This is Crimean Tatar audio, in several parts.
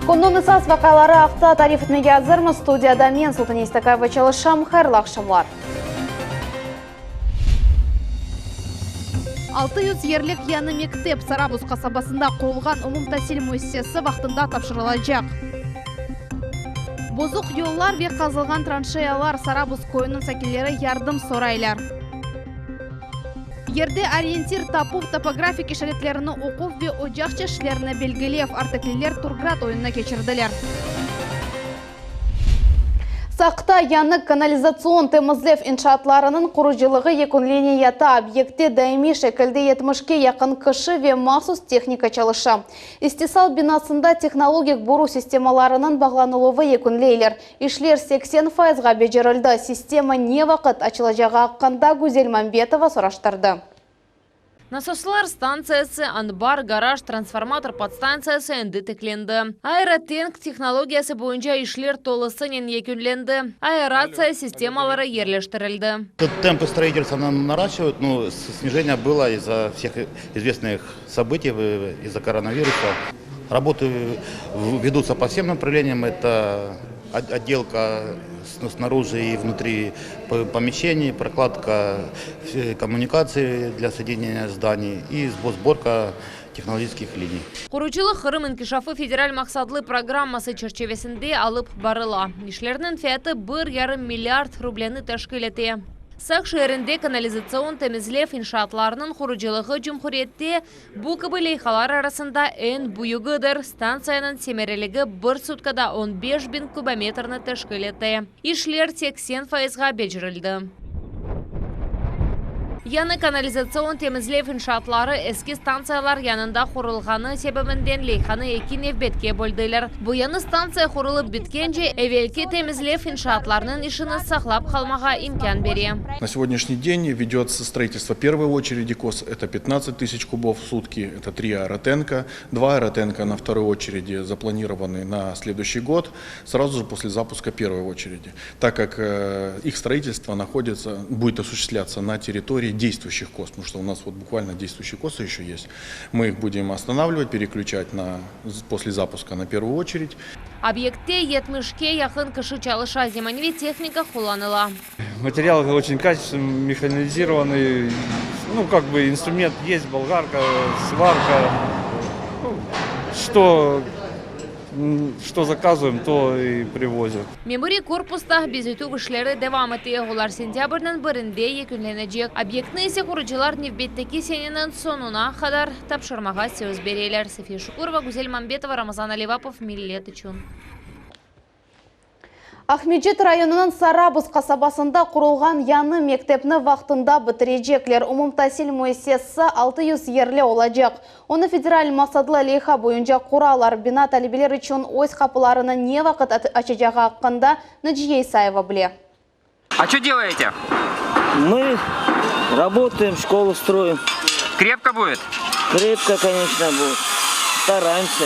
Künniñ esas vaqiaları aqta tarif etmege azırmız. Studiyada men, Sultane İstakayeva, çalışam. Hayırlı aqşamlar. 600 yerlik yañı mektep Sarabuz qasabasında qurulğan umumtasil müessisesi vaqtında tapşırılacaq. Bozuq yollar ve qazılğan tranşeyalar, Sarabuz köyüniñ sakinleri yardım soraylar. Yerde oriyentir tapuv, topografik işaretlerini oquv ve ocaq çeşitlerini belgilev, artekliler Turgrad oyunını keçirdiler. Saqta yañı kanalizatsion temizlev inşaatlarınıñ qurucılığı yekünleneyata. Obyektte daimiy şekilde yetmişke yaqın kişi ve mahsus tehnika çalışa. İstisal binasında tehnologik boru sistemalarınıñ bağlanıluvı yekünleyler. İşler 80 fayızğa becerildi. Sistema ne vaqıt açılacağı aqqında Güzel Mambetova soraştırdı. Nasoslar stantsiyası, anbar, garaj, transformator podstantsiyası endi tiklendi. Aerotenk tehnologiyası boyunca işler tolusınen yekünlendi, aeratsiya sistemaları yerleştirildi. Темпы строительства наращивают, но снижение было из-за всех известных событий, из-за коронавируса. Работы ведутся по всем направлениям. Это отделка снаружи и внутри помещений, прокладка коммуникаций для соединения зданий и сборка технологических линий. Qurucılıq Qırım inkişafı federal maqsatlı programması çerçivesinde alıp barıla. İşlerniñ fiyatı bir yarım milliard rubleni teşkil ete. Saq şeerinde kanalizatsion temizlev inşaatlarınıñ qurucılığı cumhuriyette bu kibi leyhalar arasında eñ büyügidir, stantsiyanıñ semereligi bir sutkada 15 biñ kubometrni teşkil ete. İşler 80 fayızğa becerildi. Yañı kanalizatsion temizlev inşaatları eski stantsiyalar yanında qurulğanı sebebinden leyhanı eki nevbetke böldiler. Bu yañı stantsiya qurulıp bitkence evelki temizlev inşaatlarınıñ işini saqlap qalmağa imkân bere. На сегодняшний день ведется строительство первой очереди КОС. Это 15 тысяч кубов в сутки, это три аэротенка. Два аэротенка на второй очереди запланированы на следующий год, сразу же после запуска первой очереди, так как их строительство находится, будет осуществляться на территории действующих КОС, потому что у нас вот буквально действующие КОСы еще есть. Мы их будем останавливать, переключать после запуска на первую очередь. Obyektte 70-ke yaqın kişi çalışa, zemaneviy tehnika qullanıla. Материал очень качественный, механизированный. Ну, как бы инструмент есть, болгарка, сварка. Ну, что заказываем, то и привозят. Memuriy korpusta bezetüv işleri devam ete. Olar sentâbrniñ birinde yekünlenecek. Obyektni ise qurucılar nevbetteki seneniñ soñuna qadar tapşırmağa söz bereler. Safiye Şukurova, Güzel Mambetova, Ramazan Alivapov, Millet içün. Aqmescit rayonınıñ Sarabuz qasabasında qurulğan yañı mektepni vaqtında bitirecekler. Umumtasil müessisesi 600 yerli olacaq. Onı federal maqsatlı leyha boyunca quralar. Bina talebeler içün öz qapılarını ne vaqıt açacağı aqqında Naciye İsayeva bile. А что делаете? Мы работаем, школу строим. Крепко будет? Крепко, конечно, будет. Стараемся.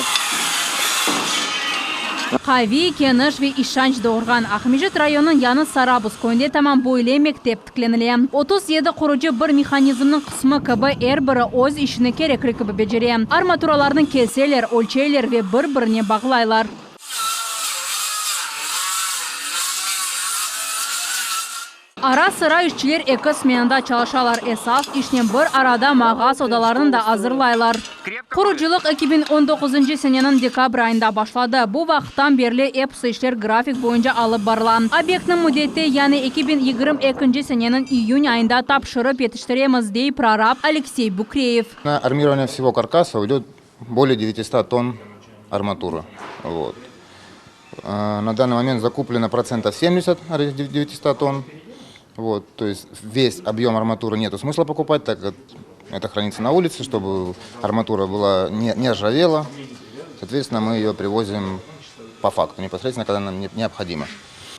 Qaviy, keniş ve işanç doğurğan Aqmescit rayonınıñ Yañı Sarabuz köyünde tamam böyle mektep tiklenile. 37 qurucı bir mehanizmniñ qısmı kibi er biri öz işini kerekli kibi becere. Armaturalarnı keseler, ölçeyler ve bir-birine bağlaylar. Ara-sıra işçiler eki smenada çalışalar, esas işnen bir arada mağaz odalarını da azırlaylar. Qurucılıq 2019-ncı seneniñ dekabr ayında başladı. Bu vaqıttan berli episi işler grafik boyunca alıp barıla. Obyektni müddette, yani 2022-nci seneniñ iyün ayında tapşırıp yetiştiremiz, dey prorab Aleksey Bukreyev. На армирование всего каркаса уйдет более 900 тонн арматуры. Вот. На данный момент закуплено процентов 70 от 900 тонн. Вот, то есть весь объем арматуры нету смысла покупать, так как это хранится на улице, чтобы арматура была не ржавела. Соответственно, мы ее привозим по факту, непосредственно, когда нам необходимо.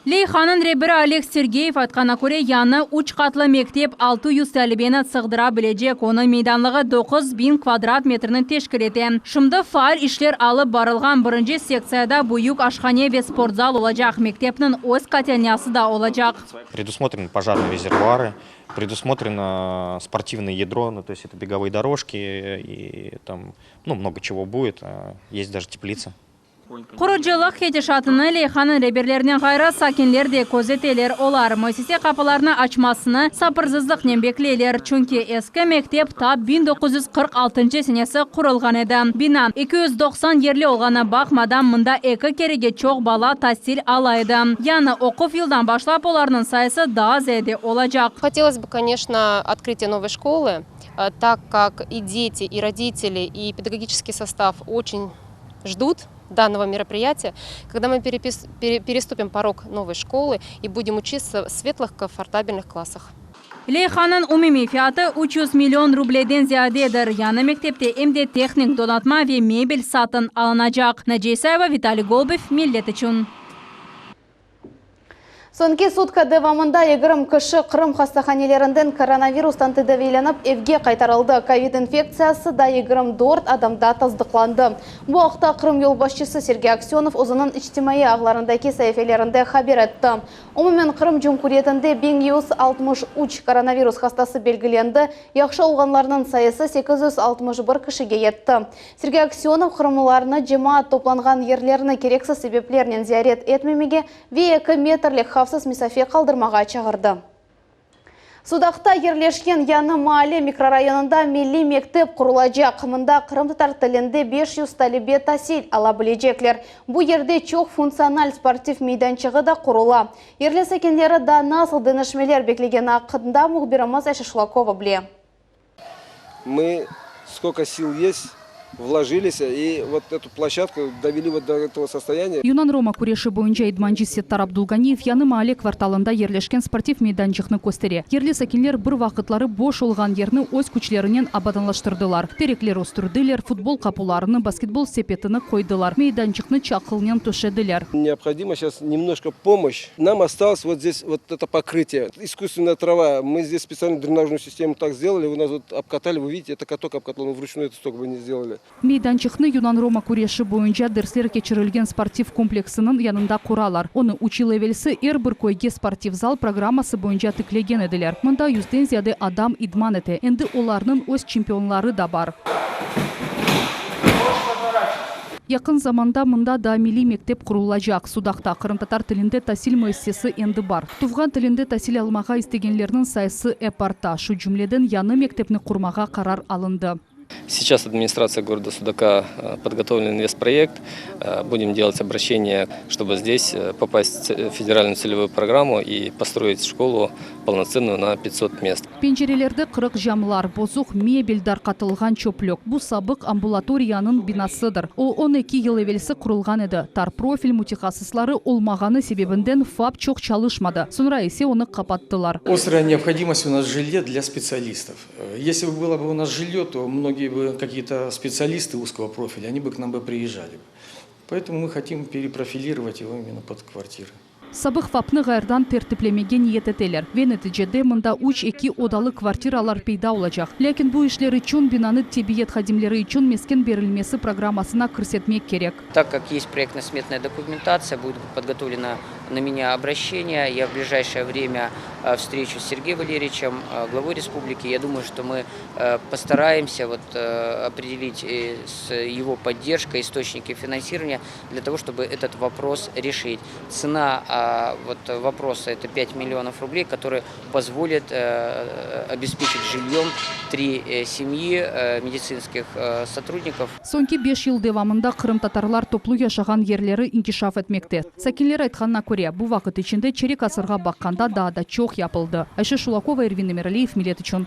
Leyhanıñ reberi Oleg Sergeyev aytqanına köre, yañı üç qatlı mektep 600 talebeni sığdıra bilecek. Onıñ meydanlığı 9000 kvadrat metrni teşkil ete. Şimdi faal işler alıp barılğan birinci sektsiyada büyük aşhane ve sportzal olacaq. Mektepniñ öz kötelnâsı da olacaq. Предусмотрены пожарные резервуары, предусмотрено спортивное ядро, ну, то есть это беговые дорожки и там, ну, много чего будет, есть даже теплица. Qurucılıq ketişatını leyhanıñ reberlerinden ğayrı sakinler de közeteler. Olar, müessise qapılarını açmasını sabırsızlıqnen bekleyler, çünki eski mektep ta 1946 senesi qurulğan edi. Bina 290 yerli olğanına baqmadan, mında eki kerege çoq bala tasil ala edi. Yañı oquv yıldan başlap olarnıñ sayısı daa ziyade olacaq. Hotelos bı, koneçno, otkrıtiye novoy şkolı, tak kak i deti, i roditeli, i pedagogiçeskiy sostav oçen ždut dannogo meropriyatiya, kogda mı perestupim porog novoy şkolı i budem uçitsa v svetlıh komfortabelnıh klassah. Leyhanıñ umumiy fiyatı 300 million rubleden ziyadedir. Yañı mektepte em de tehnik donatma ve mebel satın alınacaq. Naciye İsayeva, Vitaliy Golubev, Millet içün. Soñki sutka devamında 20 kişi Qırım hastahanelerinden koronavirustan tedaviylenip evge qaytarıldı. Kovid infektsiyası da 24 adamda tasdıqlandı. Bu aqta Qırım yolbaşçısı Sergey Aksönov özüniñ içtimaiy ağlarındaki saifelerinde haber etti. Umumen Qırım Cumhuriyetinde 1163 koronavirus hastası belgilendi, yahşı olğanlarnıñ sayısı 861 kişige yetti. Sergey Aksönov qırımlılarnı cemaat toplanğan yerlerni kereksiz sebeplernen ziyaret etmemege ve eki metrlik havfsız mesafe qaldırmağa çağırdı. Sudaqta yerleşken Yañı Maale mikrorayonında milliy mektep qurulacaq. Mında qırımtatar tilinde 500 talebe tasil ala bilecekler. Bu yerde çoq funktsional sportiv meydançığı da qurula. Yerli sakinleri daa nasıl deñişmeler beklegeni aqqında mühbirimiz Ayşe Şulakova bile. Мы skolko sil est vloжились и vot etu ploşçadku doveli vot do etogo sostoyaniya. Yunan-roma küreşi boyunca idmancı Settar Abdulganiyev Yañı Maale kvartalında yerleşken sportiv meydançıqnı köstere. Yerli sakinler bir vaqıtları boş olğan yerni öz küçlerinen abadanlaştırdılar. Terekler östürdiler, futbol qapularını, basketbol sepetini qoydılar, meydançıqnı çaqılnen töşediler. Neobhodimo seyças nemnojko pomoşç. Nam ostalos vot zdes vot eto pokrıtiye, iskustvennaya trava. Mı zdes spetsialno drenajnuyu sistemu tak sdelali, u nas vot obkatali, vı vidite, eto katok obkatlan, vruçnuyu eto stoko bı ne sdelali. Meydançıqnı yunan-roma küreşi boyunca dersler keçirilgen sportiv kompleksiniñ yanında quralar. Onı üç yıl evelsi Er bir köyge sportiv zal programması boyunca tiklegen ediler. Mında yüzden ziyade adam idman ete, endi olarnıñ öz çempionları da bar. Yaqın zamanda mında da milliy mektep qurulacaq. Sudaqta qırımtatar tilinde tasil müessisesi endi bar. Tuvğan tilinde tasil almağa istegenlerniñ sayısı ep arta, şu cümleden yañı mektepni qurmağa qarar alındı. Seyças administratsiya goroda Sudaka podgotovlen investproyekt. Budem delat obraşeniye, ştobu zdes popast v federalnuyu tselevuyu programmu i postroit şkolu polnotsennuyu na pyatsot mest. Pencerelerde qırıq camlar, bozuq mebel, darqatılğan çöplük. Bu sabıq ambulatoriyanıñ binasıdır. O, 12 yıl evelsi qurulğan edi. Tar profil mütehassısları olmağanı sebebinden FAP çoq çalışmadı, soñra ise onı qapattılar. Ostraya neobhodimost u nas v jilye dlya spetsialistov. Esli bı bylo bı u nas jilye, to mnogiye bı kakiye-to spetsialisty uzkogo profilya, oni bı k nam bı priezjali bı. Poetomu mı hotim pereprofilirovat ego imenno pod kvartirı. Sabıq FAPnı ğayrıdan tertiplemege niyet eteler ve neticede mında üç eki odalı kvartiralar peyda olacaq. Lâkin bu işler içün binanı tibbiyet hadimleri içün mesken berilmesi programmasına kirsetmek kerek. Tak kak est proyektno-smetnaya dokumentatsiya, budet podgotovleno na menya obraşçeniye, ya v blижayşeye vremya vstreçuсь s Sergey Valeryeviçem, glavoy respubliki, ya dumayu, çto mı postaraemsya vot opredelit s ego podderjkoy istoçniki finansirovanıya dlâ togo, çtobı etot vopros reşit. Tsena vot voprosa, eto pyat millionov rubley, kotorıye pozvolit obespeçit jilyom tri semyi meditsinskih sotrudnikov. Soñki beş yıl devamında qırımtatarlar toplu yaşağan yerleri inkişaf etmekte. Sakinler aytqanına köre, bu vaqıt içinde çerik asırğa baqqanda daa da çoq yapıldı. Ayşe Şulakova, Ervin Emiraliyev, Millet içün.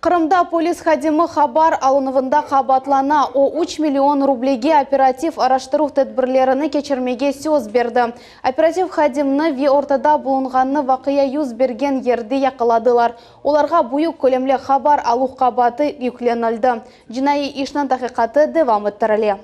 Qırımda polis hadimi habar alınuvında qabaatlana. O, üç million rublege operativ araştıruv tedbirlerini keçirmege söz berdi. Operativ hadimni ve ortada bulunğannı vaqia yüz bergen yerde yaqaladılar. Olarğa büyük kölemli habar aluv qabaatı yüklenildi. Cinaiy işniñ taqiqatı devam ettirile.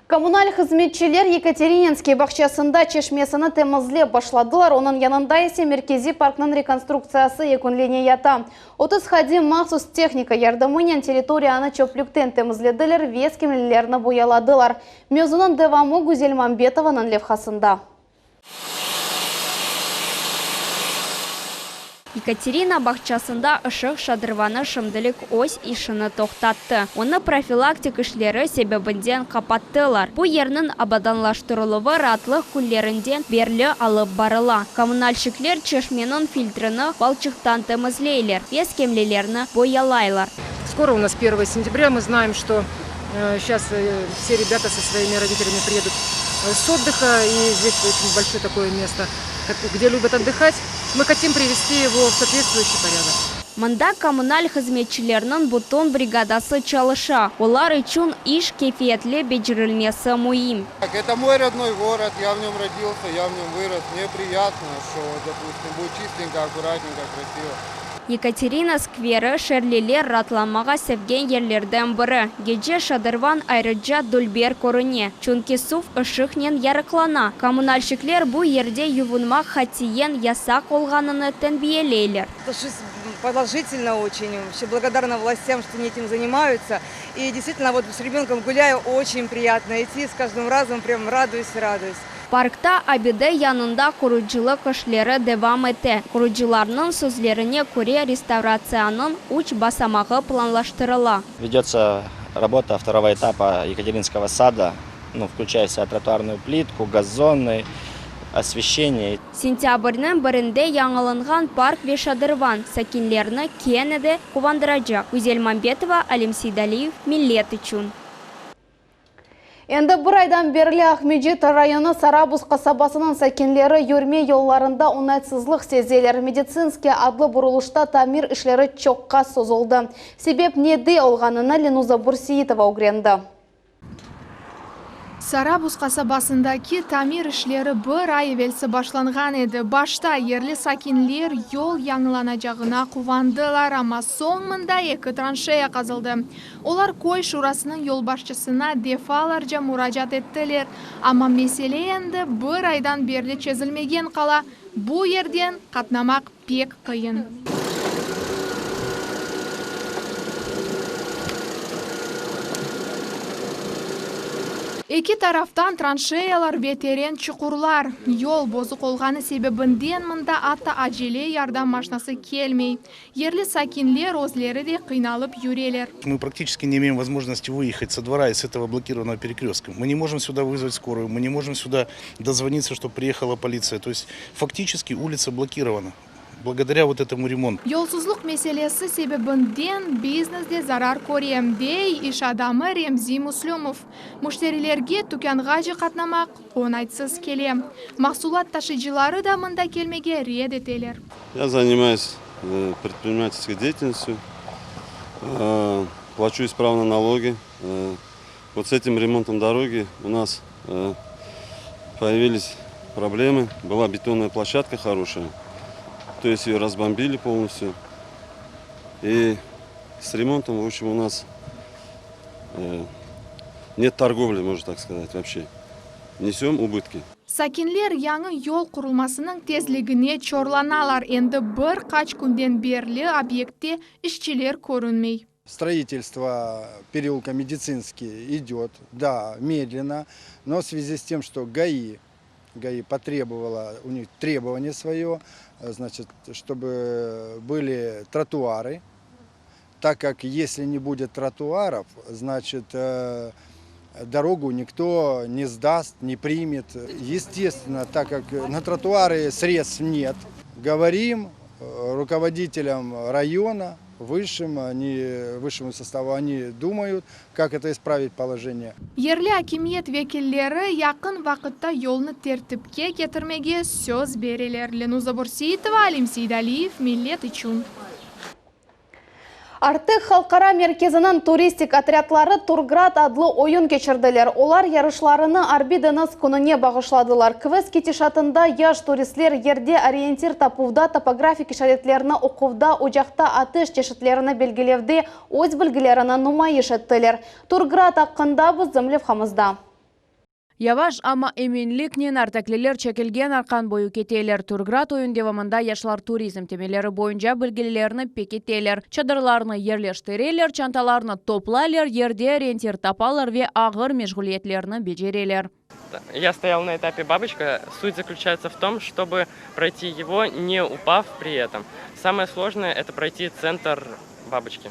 Kommunal hızmetçiler Yekaterininskiy bağçasında çeşmesini temizlep başladılar, onıñ yanında ise merkeziy parknıñ rekonstruktsiyası yekünleneyata. 30 hadim mahsus tehnika yardımınen territoriyanı çöplükten temizlediler ve skemlelerni boyaladılar. Mevzunıñ devamı Güzel Mambetovanıñ levhasında. Yekaterina bağçasında ışıq şadırvanı şimdilik öz işini toqtattı. Onı profilaktik işleri sebebinden qapattılar. Bu yerniñ abadanlaştırıluvı raatlıq künlerinden berli alıp barıla. Kommunalşikler çeşmeniñ filtrini balçıqtan temizleyler ve skemlelerni boyalaylar. Skoro u nas pervoye sentyabrâ, mı znaem, çto şças vse rebâta so svoimi roditelyami priedut s otdıha, i zdes oçen bolşoye takoye mesto, gde lübât otdıhat, mı hotim privesti ego v sootvetstvuüşçiy porâdok. Mında kommunal hızmetçilerniñ bütün brigadası çalışa, olar içün iş keyfiyetli becerilmesi müim. Eto moy rodnoy gorod, ya v nöm rodilsâ, ya v nöm vıros, mne priyatno, şo, dopustim, budet çistenko, akkuratnenko, krasivo. Yekaterina skveri, şerliler raatlanmağa sevgen yerlerden biri. Gece şadırvan ayrıca dülber körüne, çünki suv ışıqnen yarıqlana. Kommunalşikler bu yerde yuvunmaq qatiyen yasaq olğanını tenbiyeleyler. Отношусь положительно очень, вообще благодарна властям, что они этим занимаются. И действительно, вот с ребенком гуляю, очень приятно идти, с каждым разом прям радуюсь, радуюсь. Parkta abide yanında qurucılıq işleri devam ete. Qurucılarnıñ sözlerine köre, restavratsiyanıñ üç basamağı planlaştırıla. Vedется работа второго этапа Екатеринского сада, ну, включая в себя тротуарную плитку, газоны, освещение. Sentâbrniñ birinde yañılanğan park ve şadırvan sakinlerni kene de quvandıracaq. Güzel Mambetova, Alim Seydaliyev, Millet içün. Endi bir aydan berli Aqmescit rayonı Sarabuz qasabasınıñ sakinleri yürme yollarında oñaytsızlıq sezeler. Meditsinskiy adlı burulışta tamir işleri çoqqa sozuldı. Sebep nede olğanını Lenuza Bürseitova ögrendi. Sarabuz qasabasındaki tamir işleri bir ay evelsi başlanğan edi. Başta yerli sakinler yol yañılanacağına quvandılar, amma soñ mında eki tranşeya qazıldı. Olar köy şurasınıñ yolbaşçısına defalarca muracaat ettiler, amma mesele endi bir aydan berli çezilmegen qala, bu yerden qatnamaq pek qıyın. Eki taraftan tranşeyalar ve teren çuqurlar. Yol bozuq olğanı sebebinden mında atta acele yardım maşnası kelmey. Yerli sakinler özleri de qıynalıp yüreler. Мы практически не имеем возможности выехать со двора и с этого блокированного перекрестка. Мы не можем сюда вызвать скорую, мы не можем сюда дозвониться, чтобы приехала полиция. То есть фактически улица блокирована благодаря вот этому ремонту. Yolsuzluq meselesi sebebinden biznes de zarar köre, dey iş adamı Remzi Müslümov. Müşterilerge tükânğace qatnamaq oñaytsız kele. Mahsulat taşıyıcıları da mında kelmege red eteler. Ya занимаюсь предпринимательской деятельностью, плачу исправно налоги. Вот с этим ремонтом дороги у нас появились проблемы. Была бетонная площадка хорошая, то есть ее разбомбили полностью. И с ремонтом, в общем, у нас нет торговли, можно так сказать, вообще. Несем убытки. Sakinler yañı yol qurulmasınıñ tezligine çorlanalar, endi bir qaç künden berli obyektte işçiler körünmey. Строительство переулка Медицинский идет, да, медленно, но в связи с тем, что ГАИ, ГАИ потребовала, у них требование свое, значит, чтобы были тротуары, так как если не будет тротуаров, значит, дорогу никто не сдаст, не примет. Естественно, так как на тротуары средств нет, говорим руководителям района, высшим, они, высшему составу, они думают, как это исправить положение. Yerli akimiyet vekilleri yaqın vaqıtta yolnı tertipke ketirmege söz bereler. Lenuza Bürseitova, Alim Seydaliyev, Millet içün. Artek halqara merkeziniñ turistik otrâdları Turgrad adlı oyun keçirdiler. Olar yarışlarını Arbiy deñiz kününe bağışladılar. Kvest ketişatında yaş turistler yerde oriyentir tapuvda, topografik işaretlerni oquvda, ocaqta ateş çeşitlerini belgilevde öz bilgilerini numayış ettiler. Turgrad aqqında bizim levhamızda. Yavaş, amma eminliknen artekliler çekilgen arqan boyu keteler. Turgrad oyun devamında yaşlar turizm temelleri boyunca bilgilerini pekiteler, çadırlarnı yerleştireler, çantalarnı toplaylar, yerde oriyentir tapalar ve ağır meşğuliyetlerni becereler. Я стоял на этапе «Бабочка». Суть заключается в том, чтобы пройти его, не упав при этом. Самое сложное – это пройти центр бабочки.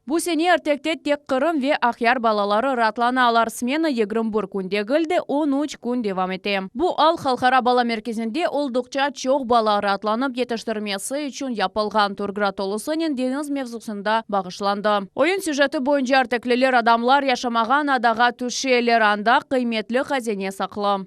Bu sene Artekte tek Qırım ve Aqyar balaları raatlanalar. Smena 21 kün degil de, 13 kün devam ete. Bu al Halqara bala merkezinde olduqça çoq bala raatlanıp yetiştirmesi içün yapılğan Turgrad tolusınen deñiz mevzusında bağışlandı. Oyun süjeti boyunca artekliler adamlar yaşamağan adağa tüşeler, anda qıymetli hazine saqlı.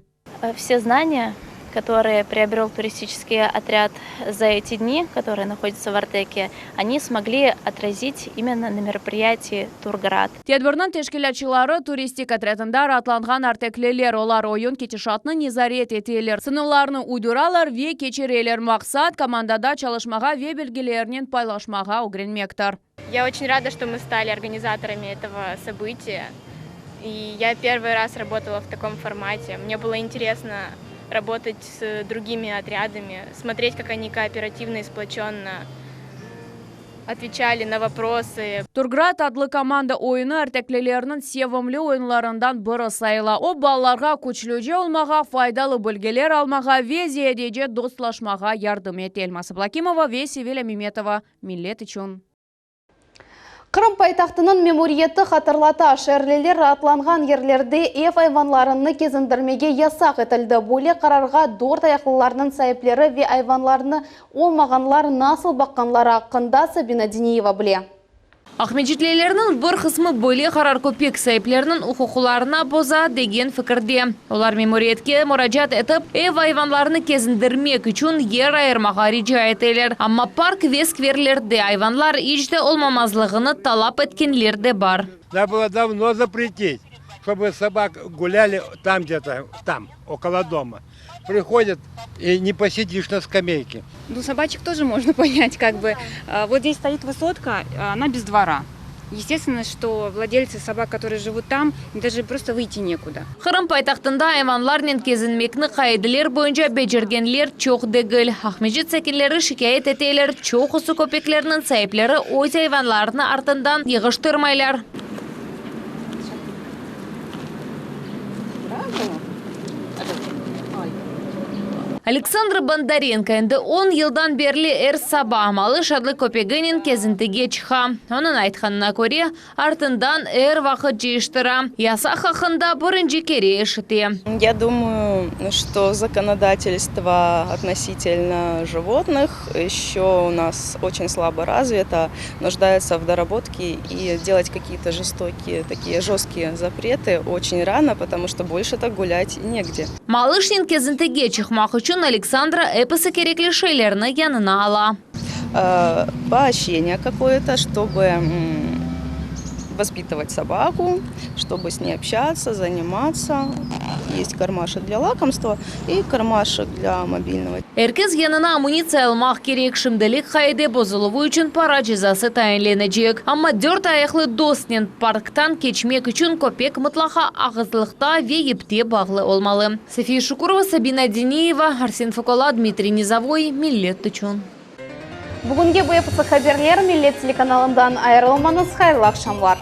Все знания, которые приобрел туристический отряд за эти дни, которые находятся в Артеке, они смогли отразить именно на мероприятии Турград. Tedbirniñ teşkilâtçıları, turistik otrâdında raatlanğan artekliler, olar oyun ketişatını nezaret eteler, sınavlarnı uyduralar ve keçireler. Maqsat, komandada çalışmağa ve bilgilerinen paylaşmağa ögrenmektir. Я очень рада, что мы стали организаторами этого события. И я первый раз работала в таком формате. Мне было интересно работать с другими отрядами, смотреть, как они кооперативно и сплоченно отвечали на вопросы. Turgrad adlı komanda oyunı arteklilerniñ sevimli oyunlarından biri sayıla. O, balalarğa küçlüce olmağa, faydalı bilgiler almağa ve ziyadece dostlaşmağa yardım ete. Elmaz Ablâkimova ve Sevilâ Memetova, Millet içün. Qırım paytahtınıñ memuriyeti hatırlata, şeerliler raatlanğan yerlerde ev ayvanlarını kezindirmege yasaq etildi. Böyle qararğa dört ayaqlılarnıñ saipleri ve ayvanlarını olmağanlar nasıl baqqanları aqqında Sabina Diniyeva bile. Aqmescitlilerniñ bir qısmı böyle qarar köpek saipleriniñ uquqlarını boza, degen fikirde. Olar memuriyetke muracaat etip, ev ayvanlarını kezindirmek içün yer ayırmağa rica eteler. Amma park ve skverlerde ayvanlar iç de olmamazlığını talap etkenler de bar. Надо было давно запретить, чтобы собак гуляли там где-то, там, около дома. Приходят и не посидишь на скамейке. Ну, собачек тоже можно понять, как бы. Вот здесь стоит высотка, она без двора. Естественно, что владельцы собак, которые живут там, им даже просто выйти некуда. Qırım paytahtında ayvanlarnen kezinmekni qaideler boyunca becergenler çoq degil. Aqmescit sakinleri şikâyet eteler, çoqusı köpeklerniñ saipleri öz ayvanlarını artından yığıştırmaylar. Aleksandra Bondarenko endi on yıldan berli er saba Malış adlı köpeginen kezintige çıqa. Onıñ aytqanına köre, artından er vaqıt cıyıştıra. Yasaq aqqında birinci kere eşite. Я думаю, что законодательство относительно животных еще у нас очень слабо развито, нуждается в доработке и делать какие-то жестокие, такие жесткие запреты очень рано, потому что больше так гулять негде. Malışnen kezintige çıqmaq içün Aleksandra episi kerekli şeylerni yanına ala. Поощрение какое-то, чтобы воспитывать собаку, чтобы с ней общаться, заниматься. Есть кармашек для лакомства и кармашек для мобильного. Er kes yanına ammunitsiya almaq kerek. Şimdilik qaide bozuluvı içün para cezası tayinlenecek. Amma dört ayaqlı dostnen parktan keçmek içün köpek mıtlaqa ağızlıqta ve yipte bağlı olmalı. Safiye Şukurova, Sabina Diniyeva, Arsen Fokala, Dmitriy Nizovoy, Millet içün. Bugünge bu episi haberler, Millet telekanalından ayırılmañız, hayırlı aqşamlar.